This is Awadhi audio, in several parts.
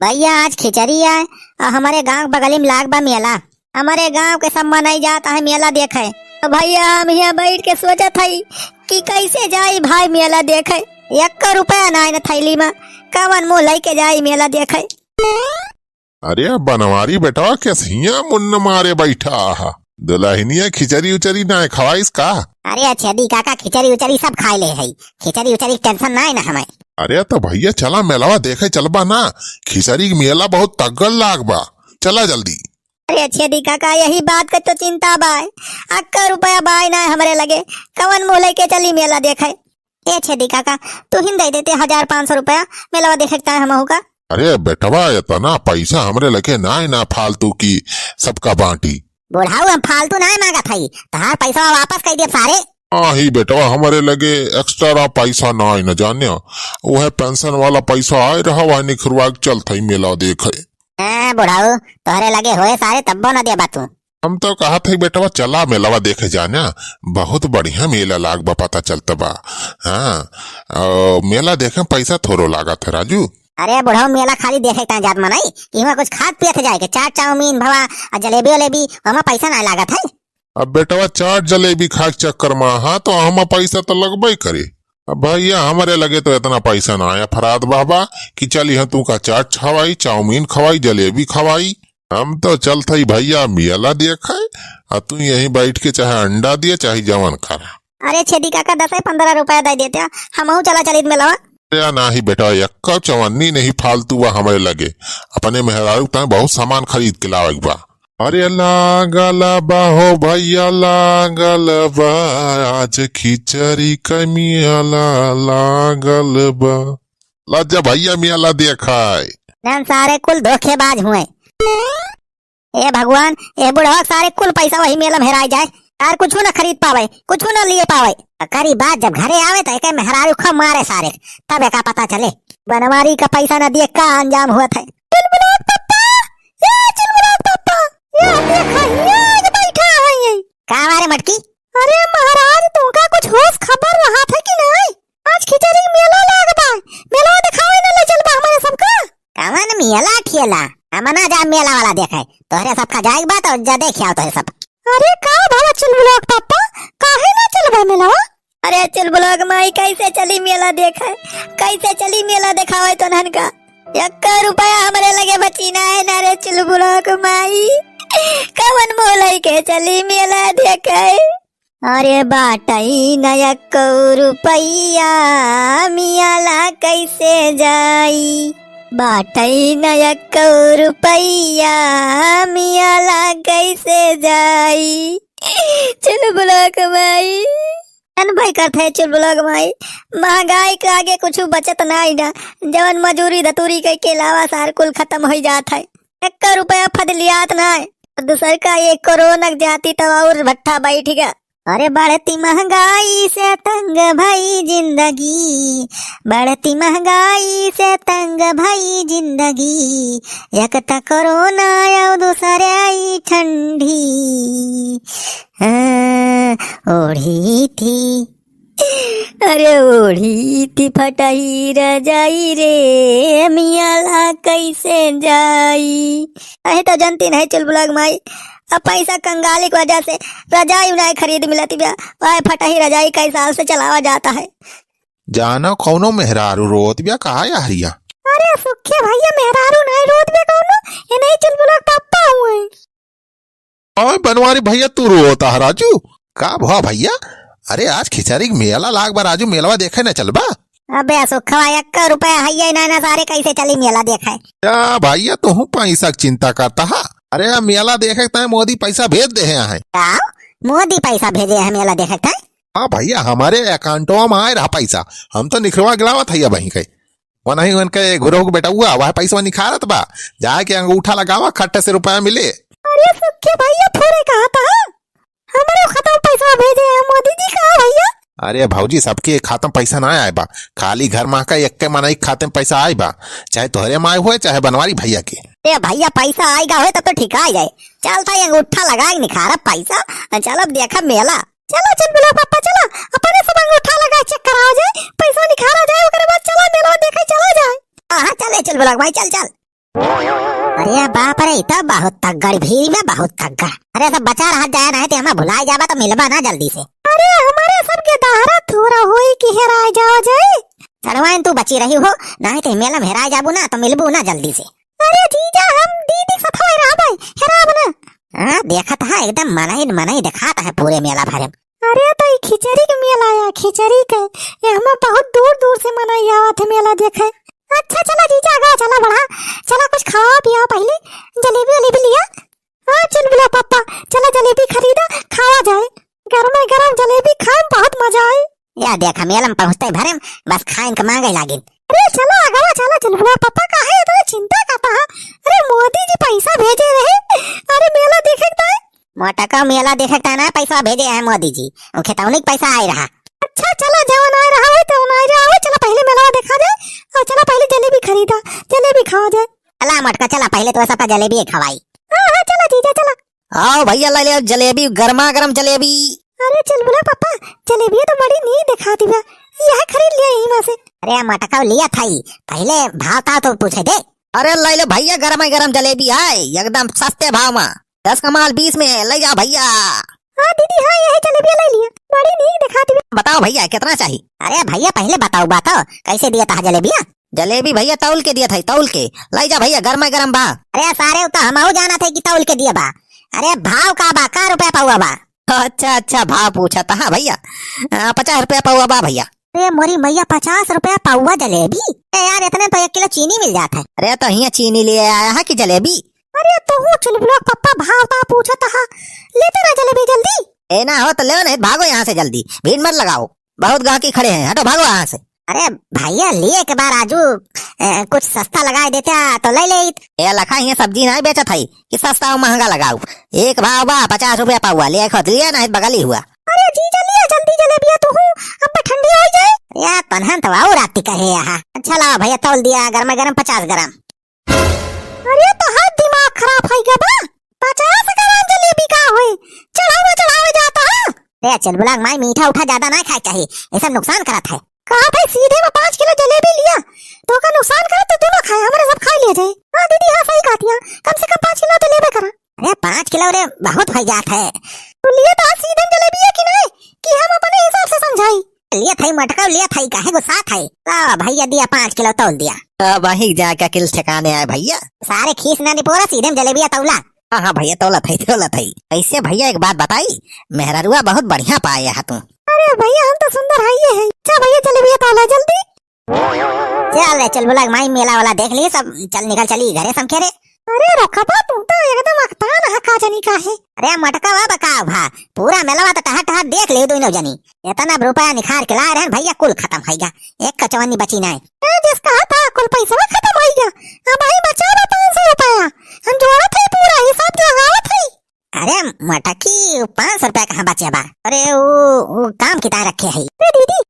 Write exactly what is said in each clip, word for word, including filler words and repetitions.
भइया, आज खिचड़ी आए और हमरे गाँव के बगली में लाग बा मेला। हमरे गाँव के सब मनई जात है मेला देखे। तो भइया, हम हियाँ बैठ के सोचत हई कि कैसे जाई भाई मेला देखे। एक्को रुपया नाई न थैली में, कवन मुँह लइके जाई मेला देखे। अरे बनवारी बेटवा, केस हियाँ मुन्न मारे बैठा आहा? दुलहिनिया खिचड़ी उचड़ी नाई खवाइस का? अरे छेदी काका, खिचड़ी उचड़ी सब खाए ले है, खिचड़ी उचड़ी के tension नाई ना हमें। अरे तो भइया, चला मेलवा देखे चलबा ना, खिचड़ी के मेला बहुत तगड़ लाग बा, चला जल्दी। अरे छेदी काका, यही बात के तो चिंता बाय, अक्का रुपया बाय ना हमरे लगे, कवन मुँह लइके चली मेला देखे? ए छेदी काका, तू हिन दे देते हजार पाँच सौ रुपया, मेलवा देखे के ताय हमहू का। अरे बेटवा, इतना पैसा हमरे लगे नाई ना फालतू की सबका बाँटी। बुढ़ऊ, हम फालतू नाई मांगत हई, तहार पैसा वापस कर देब सारे। आही बेटवा, हमरे लगे extra पैसा नाई न जाने, वह pension वाला पैसा आए रहा, वह निखरवा के चलत हई मेला देखे। ए बुढ़ऊ, तोहरे लगे होए सारे तब्बो न देबा तू। हम तो कहत हई बेटवा, चला मेलवा देखे जाने, बहुत बढ़िया मेला लाग बा, पता चलत बा। हाँ, अ, मेला देखे में पैसा थोड़ो लागत है राजू। अरे बुढ़ऊ, मेला खाली देखे के ताई जात मनई, कि वहाँ कुछ खात पियत जाए के, चाट चाउमीन भवा आ जलेबी वलेबी, वहाँ पैसा ना लागत है। अब बेटवा, चाट जलेबी खाए के चक्कर में, हाँ, तो हम पैसा तो लगबे करे। अब भइया, हमरे लगे तो इतना पैसा ना आया फराद बाबा कि चली हम तू का चाट खवाई, चाउमीन खवाई, जलेबी खवाई। हम तो चलत हई भइया मेला देखे, आ तू यहीं बैठ के चाहे अंडा दिए, चाहे जवन करा। अरे छेदी काका, दस पन्द्रह रुपया दे देते, हमहू चला चलित मेलवा। अरे नाही बेटा, एक्का चवन्नी नहीं फालतू बा हमरे लगे। अपने मेहरारू ताई बहुत सामान खरीद के लावे के बा। अरे लागल बा हो भइया, लागल बा, आज खिचड़ी क मेला लागल बा। ला जा भइया, मेला देखाए। नाम सारे कुल धोखेबाज हुए। ए भगवान, ए बुढ़वा के सारे कुल पैसा वही मेला में हेराय जाए, सार कुछु न खरीद पावे, कुछु न लिए पावे। अकरी बात जब घरे आवे तो एके मेहरारू खूब मारे सारे, तब एका पता चले बनवारी का पैसा न दिए का अंजाम हुआ था। चुलबुलाक पप्पा, ए चुलबुलाक पप्पा, ये देखा, ये आज बैठा है ये। का बारे मटकी? अरे महाराज, तुमका कुछ होश खबर रहा था कि नहीं? आज खिचड़ी के मेला लाग बा, मेला दिखावे न ले चलबा हमारे सबका। कवन मेला ठेला? हम ना जा मेला वाला देखे, तोहरे सबका जाए के बा तो जा देख आओ तोहरे सब। अरे का भवा चुलबुलाक पापा, काहे ना चलबा मेलवा? अरे चुलबुलाक माई, कैसे चली मेला देखे, कैसे चली मेला देखावे तोहन का? एक्का रुपया हमरे लगे बची ना है ना रे चुलबुलाक माई, कवन मुँह लइके चली मेला देखे? अरे बाटई न एक्को रुपया, मेला कैसे जाई? बाटई न एक्को रुपया, मेला कैसे जाई? चुलबुलाक माई। अन भाई करत है चुलबुलाक माई, महंगाई के आगे कुछु बचत नाई ना, जवन मजूरी धतूरी के, के अलावा सार कुल खतम होइ जात है। एक्को रुपया फद लियात नाई, दूसर का ये कोरोना के जाती तब और भट्ठा बैठ गया। अरे बढ़ती महंगाई से तंग भई जिंदगी, बढ़ती महंगाई से तंग भई जिंदगी, एक त कोरोना और दूसरे आई ठंडी। हाँ, ओढ़ी थी, अरे ओढ़ी थी फटही रजाई रे, मेला कैसे जाई? अहे तो जनती नहीं चुलबुलाक माई, अब पैसा कंगाली की वजह से रजाई उनाई खरीद मिलती बा, वह फटही रजाई कई साल से चलावा जाता है। जानो कौनो मेहरारू रोत बिया कहा या हरिया? अरे सुखे भइया, मेहरारू नहीं रोत बिया कौनो, ये नहीं चुलबुलाक पापा हुए। ओए बनवारी भइया, तू रोत हा राजू? का भा भइया? अरे आज खिचड़ी के मेला लाग बा राजू, मेलवा देखे न चलबा? अबे सुखवा, एक्का रुपया हइये ना, ना सारे कैसे चली मेला देखे? या भइया, तू पैसा के चिंता करता हा? अरे मेला देखे के ताई मोदी पैसा भेज दे है। का? मोदी पैसा भेजे है मेला देखे के ताई? हाँ भइया, हमरे अकाउंटवा में आए रहा पैसा, हम तो निखरवा गिलावत है बही के। वनही उनके गुरु के बेटउआ, वह पैसवा निखारत बा, जाए के अंगूठा लगावा, खट्टे से रुपया मिले। अरे सुखे भइया, थोड़े कहा था, हमरे खाता में पैसा भेजे हैं मोदी जी, कहा भइया? अरे भौजी, सबके खाता में पैसा ना आए बा, खाली घर में का एक के मनई के खाते में पैसा आए बा, चाहे तोहरे में आए हुए, चाहे बनवारी भइया के। ए भइया, पैसा आएगा होए तब तो ठीक आ जाए, चलता ये अंगूठा लगा के निखारब पैसा, चलब देखब मेला। चला चुलबुलाक पापा, चला, अपने सब अंगूठा लगा check करावा जाए, पैसा निखारा जाए, ओकरे बाद चला मेलवा देखे चला जाए। हाँ, हाँ, चले चुलबुलाक भाई, चल, चल। अरे बाप रे, ई तो बहुत तगड़ भीड़ बा, बहुत तगड़। अरे सब बचा रहा जाए, नाहीं तो हमें भुलाए जाबा तो मिलबा ना जल्दी से। अरे हमरे सब के दहरा थोड़ा होई कि हेराए जाओ जाए। सड़वाइन तू बची रही हो, नाहीं तो मेला में हेराए जाबू ना तो मिलबू ना जल्दी से। अरे जीजा, हम दीदी के सथवा रहबै, हेराब ना। हाँ, देखत हा, एकदम मनई मनई देखात है पूरे मेला भरे में। अरे तो ई खिचड़ी के मेला आया, खिचड़ी के, ये हमें बहुत दूर दूर से मनई आवत है मेला देखे। अच्छा चला जीजा, आगा चला बढ़ा, चला कुछ खावा पिया पहले, जलेबी वलेबी लिया। हाँ चुलबुला पापा, चला जलेबी खरीदा, खावा जाए, गरम गरम जलेबी खाए में बहुत मजा आए। या देख, मेला में पहुँचते भरे में बस खाइन के मांगे लागिन। अरे चला आगवा चला चुलबुला पापा, काहे इतना चिंता करता है? अरे मोदी जी पैसा भेजे रहे, अरे मेला देखे के ताई। मोटका मेला देखे के ताई ना पैसा भेजे है मोदी जी, वो खेतौनी के पैसा आए रहा। अच्छा चला, जवन आए रहा है तवन आए रहा है, चला पहले मेला देखा जाए और चला पहले जलेबी खरीदा, जलेबी खावा जाए। चला मोटका चला, पहले तो सबका जलेबी खवाई। हाँ हाँ चला जीजा चला। आओ भैया, ले ले जलेबी, गरमा गरम जलेबी। अरे चुलबुला पापा, जलेबिया तो बड़ी नीक देखात बा, यह खरीद लिया यहीं में से। अरे मटकाऊ लिया थाई, पहले भाव ताव तो पूछे दे। अरे ले ले भैया, गरमा गरम जलेबी आए, एकदम सस्ते भाव में, दस का माल बीस में, ले जा भैया। हाँ दीदी, हाँ यह जलेबिया ले लिया, बड़ी नीक देखात बा। बताओ भैया कितना चाहिए? अरे भैया पहले बताओ, बताओ कैसे दिया था जलेबिया? जलेबी भैया तौल के दिया था, तौल के। ले जा भैया, गरमा गरम बा। अरे सारे, उ तो हमहू जाना थे कि तौल के दिया बा। अरे भाव का बा, का रुपया पौवा बा? अच्छा अच्छा, भाव पूछा था। हाँ भैया, आ, पचास रुपया पौवा बा भैया। अरे मोरी मैया, पचास रुपया पौवा जलेबी? ए यार, इतने तो एक किलो चीनी मिल जात है। अरे तो हियाँ चीनी ले आया है कि जलेबी? अरे तू चुलबुला पप्पा, भाव का पूछत हा, लेते रह जलेबी जल्दी। ए ना हो तो ले, नहीं भागो यहाँ से जल्दी, भीड़ मत लगाओ, बहुत गाहकी खड़े हैं, हटो भागो यहाँ से। अरे भैया, लिए एक बार आजू, ए, कुछ सस्ता लगाए देता तो ले लेइत। ए लखा, हियाँ सब्जी नहीं बेचत है कि सस्ता और महंगा लगाओ, एक भाव बा, पचास रुपया पौवा, ले खुद लिए, नहीं बगली हुआ। अरे जीजा लिया जल्दी जलेबिया तू, अब ठंडी हो जाए। या तनहन तो आऊ राती कहे यहाँ। अच्छा लावा भैया, तौल दिया गरमा गरम पचास ग्राम। अरे तोहार दिमाग खराब होइ गया बा, पचास ग्राम जलेबी का होई, चढ़ावा चढ़ावे जाता है। ए चुलबुला माई, मीठा उठा ज्यादा ना खाए चाहिए, ये सब नुकसान करत है। कहा था सीधे में पाँच किलो जलेबी लिया, तो का नुकसान करत तो दोनों खाए, हमारे सब खा लिए जाए। हाँ दीदी, हाँ सही कहती है, कम से कम पाँच किलो तो लेबे करा। अरे पाँच किलो रे बहुत होइ जात है। तो लिए तो सीधे में जलेबी है कि नहीं, कि हम अपने हिसाब से समझाई? लिए थाई मटका, लिए थाई, काहे गुस्सा थाई? लावा भैया, दिया पाँच किलो तौल दिया। अब वहीं जाके अकिल ठिकाने आए भैया। सारे खीस ना निपोरा, सीधे में जलेबिया तौला। हाँ हाँ भैया, तौला थाई, तौला थाई। ऐसे भैया एक बात बताई, मेहररुआ बहुत बढ़िया पाए है तू। अरे भैया, हम तो सुंदर है ये है। अच्छा भैया, जलेबिया तौला जल्दी। चल रे चुलबुला माई, मेला वाला देख लिए सब, चल निकल चली घरे समखे रे। अरे रखबा, तू तो एकदम अखतान है का जनी का है। अरे मटका बा बका भा, पूरा मेलवा तो टहर टहर देख ले दोनों जनी। इतना रुपया निखार के लाए रहन भैया, कुल खतम होइगा, एक कचवन्नी बची नाय। ए, जिस कहा था कुल पैसवा खतम होइगा, अब आई बचा बा पाँच सौ रुपया, हम जोड़त है पूरा हिसाब लगावत है। अरे मटकी, पाँच सौ रुपया कहाँ बचे बा? अरे वो, वो काम किता रखे है। ए दीदी,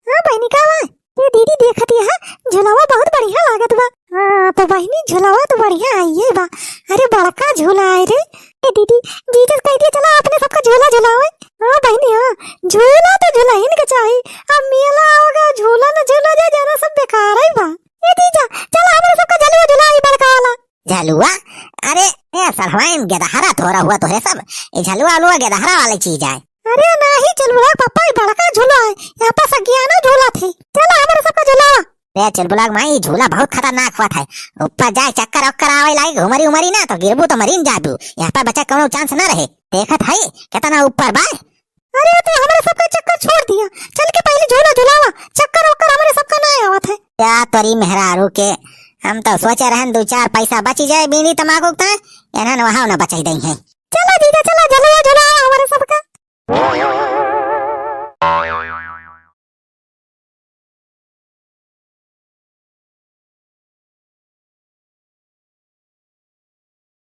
हाँ बहिनी, का बा? ए दीदी, देखत यह झुलावा बहुत बढ़िया लागत बा। हाँ, तो बहिनी, झुलावा तो बढ़िया है ये बा। अरे, बड़का झूला है रे। ए दीदी, जीजा कह दिया, चला अपने सबका झूला झुलावे। हाँ बहिनी, हाँ, झूला तो झुलाइन के चाही। अब मेला आओगा, झूला न झूला जा, जाना सब बेकार है बा। ए जीजा, चला हमारे सबका झलुआ झुलाई बड़का वाला। झलुआ? अरे, ए, सड़वाइन गेदहरा थोड़ा हुआ तोहरे सब। ए, झलुआ उलुआ गेदहरा वाली चीज आए। अरे नाही चुलबुला पप्पा, ई बड़का झूला है, यहाँ पर सगियाना झूला थे। चला हमारे सबका झुलावा। ए चुलबुला माई, झूला बहुत खतरनाक हुआ था। ऊपर जाए चक्कर वक्कर आवे लागे, घुमरी उमरी ना तो गिरबू तो मरीन जाबू। यहाँ पर बचा कोनो चांस ना रहे। देखत है कितना ऊपर बा। अरे तो हमारे सबका चक्कर छोड़ दिया, चल के पहले झूला झुलावा, चक्कर वक्कर हमारे सबका ना आवत है। या तोरी मेहरारू के, हम तो सोचे रहन दो चार पैसा बची जाए बीड़ी तमाकू का, इन्हन वहाँ ना बचाई दई है। चला जीजा चला, झलुआ झुलावा हमारे सबका।